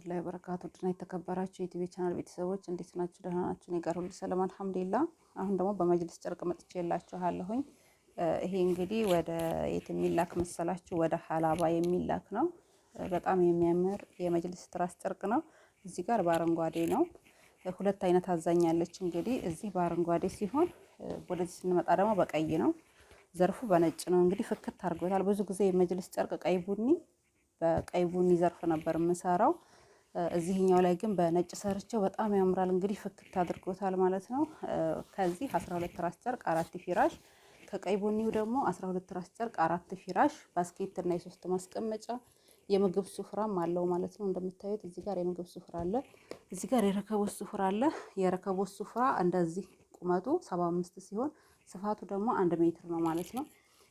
ወራህመቱላሂ ወበረካቱ። ውድና የተከበራችሁ የ YouTube channel ቤተሰቦች እንዴት ናችሁ? ደህና ናችሁ? እኔ ጋር ሁሉ ሰላም አልሐምዱሊላህ። አሁን ደግሞ በመጅልስ ጨርቅ መጥቼላችኋለሁኝ። ይሄ እንግዲህ ወደ የት የሚላክ መሰላችሁ? ወደ ሀላባ የሚላክ ነው። በጣም የሚያምር የመጅልስ ትራስ ጨርቅ ነው። እዚህ ጋር በአረንጓዴ ነው። ሁለት አይነት አዛኛለች። እንግዲህ እዚህ በአረንጓዴ ሲሆን ወደዚህ ስንመጣ ደግሞ በቀይ ነው። ዘርፉ በነጭ ነው። እንግዲህ ፍክት አድርጎታል። ብዙ ጊዜ የመጅልስ ጨርቅ ቀይ ቡኒ በቀይ ቡኒ ዘርፍ ነበር የምሰራው። እዚህኛው ላይ ግን በነጭ ሰርቼው በጣም ያምራል። እንግዲህ ፍክት አድርጎታል ማለት ነው። ከዚህ 12 ራስ ጨርቅ አራት ፊራሽ፣ ከቀይ ቡኒው ደግሞ 12 ራስ ጨርቅ አራት ፊራሽ፣ basket እና የሶስት ማስቀመጫ የምግብ ሱፍራም አለው ማለት ነው። እንደምታዩት እዚህ ጋር የምግብ ሱፍራ አለ። እዚህ ጋር የረከቦት ሱፍራ አለ። የረከቦት ሱፍራ እንደዚህ ቁመቱ 75 ሲሆን ስፋቱ ደግሞ 1 ሜትር ነው ማለት ነው።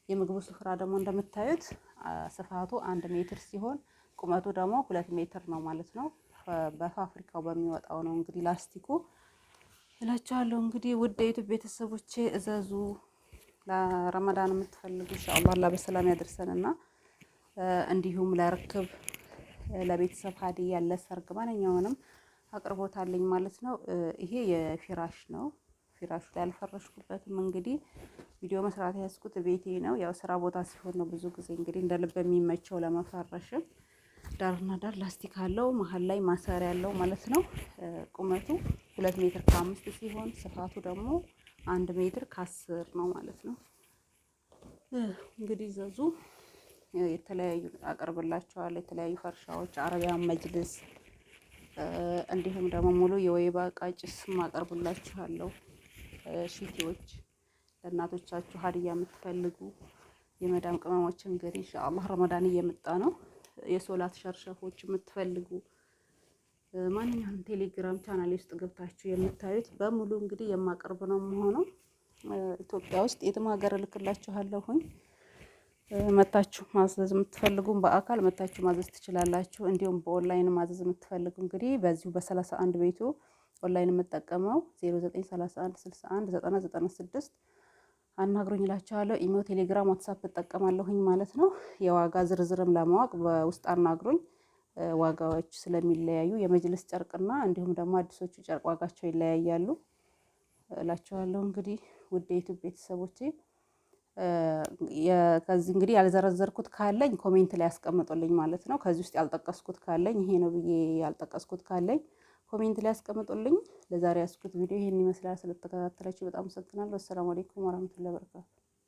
የምግቡ ሱፍራ ደግሞ እንደምታዩት ስፋቱ 1 ሜትር ሲሆን ቁመቱ ደግሞ 2 ሜትር ነው ማለት ነው። በፋብሪካው በሚወጣው ነው እንግዲህ ላስቲኩ እላችኋለሁ። እንግዲህ ውድ የ YouTube ቤተሰቦቼ እዘዙ። ለረመዳን የምትፈልጉ ኢንሻአላህ አላህ በሰላም ያደርሰንና እንዲሁም ለርክብ፣ ለቤተሰብ ሀዲያ፣ ለሰርግ ማንኛውንም አቅርቦታለኝ ማለት ነው። ይሄ የፊራሽ ነው። ፊራሹ ላይ አልፈረሽኩበትም። እንግዲህ ቪዲዮ መስራት ያዝኩት ቤቴ ነው። ያው ስራ ቦታ ሲሆን ነው ብዙ ጊዜ እንግዲህ እንደ ልብ የሚመቸው ለመፈረሽም። ዳርና ዳር ላስቲክ አለው፣ መሀል ላይ ማሰሪያ ያለው ማለት ነው። ቁመቱ 2 ሜትር ከ5 ሲሆን ስፋቱ ደግሞ 1 ሜትር ከ10 ነው ማለት ነው። እንግዲህ እዘዙ፣ የተለያዩ አቀርብላችኋለሁ። የተለያዩ ፈርሻዎች፣ አረቢያን መጅልስ እንዲሁም ደግሞ ሙሉ የወይባ እቃ ጭስም አቀርብላችኋለሁ። ሺቲዎች ለእናቶቻችሁ ሀዲያ የምትፈልጉ የመዳም ቅመሞች እንግዲህ ኢንሻአላህ ረመዳን እየመጣ ነው። የሶላት ሸርሸፎች የምትፈልጉ ማንኛውም ቴሌግራም ቻናል ውስጥ ገብታችሁ የምታዩት በሙሉ እንግዲህ የማቀርብ ነው የምሆነው። ኢትዮጵያ ውስጥ የትም ሀገር እልክላችኋለሁኝ። መታችሁ ማዘዝ የምትፈልጉም በአካል መታችሁ ማዘዝ ትችላላችሁ። እንዲሁም በኦንላይን ማዘዝ የምትፈልጉ እንግዲህ በዚሁ በ31 ቤቱ ኦንላይን የምጠቀመው 0931 61 90 96 አናግሩኝ እላችኋለሁ። ኢሞ፣ ቴሌግራም፣ ዋትሳፕ እጠቀማለሁኝ ማለት ነው። የዋጋ ዝርዝርም ለማወቅ በውስጥ አናግሩኝ። ዋጋዎች ስለሚለያዩ የመጅልስ ጨርቅና እንዲሁም ደግሞ አዲሶቹ ጨርቅ ዋጋቸው ይለያያሉ እላችኋለሁ። እንግዲህ ውድ የ YouTube ቤተሰቦቼ ከዚህ እንግዲህ ያልዘረዘርኩት ካለኝ comment ላይ ያስቀምጡልኝ ማለት ነው። ከዚህ ውስጥ ያልጠቀስኩት ካለኝ፣ ይሄ ነው ብዬ ያልጠቀስኩት ካለኝ comment ላይ ያስቀምጡልኝ። ለዛሬ ያስኩት ቪዲዮ ይሄን ይመስላል። ስለተከታተላችሁ በጣም አመሰግናለሁ። አሰላሙ አለይኩም ወራህመቱላሂ ወበረካቱ።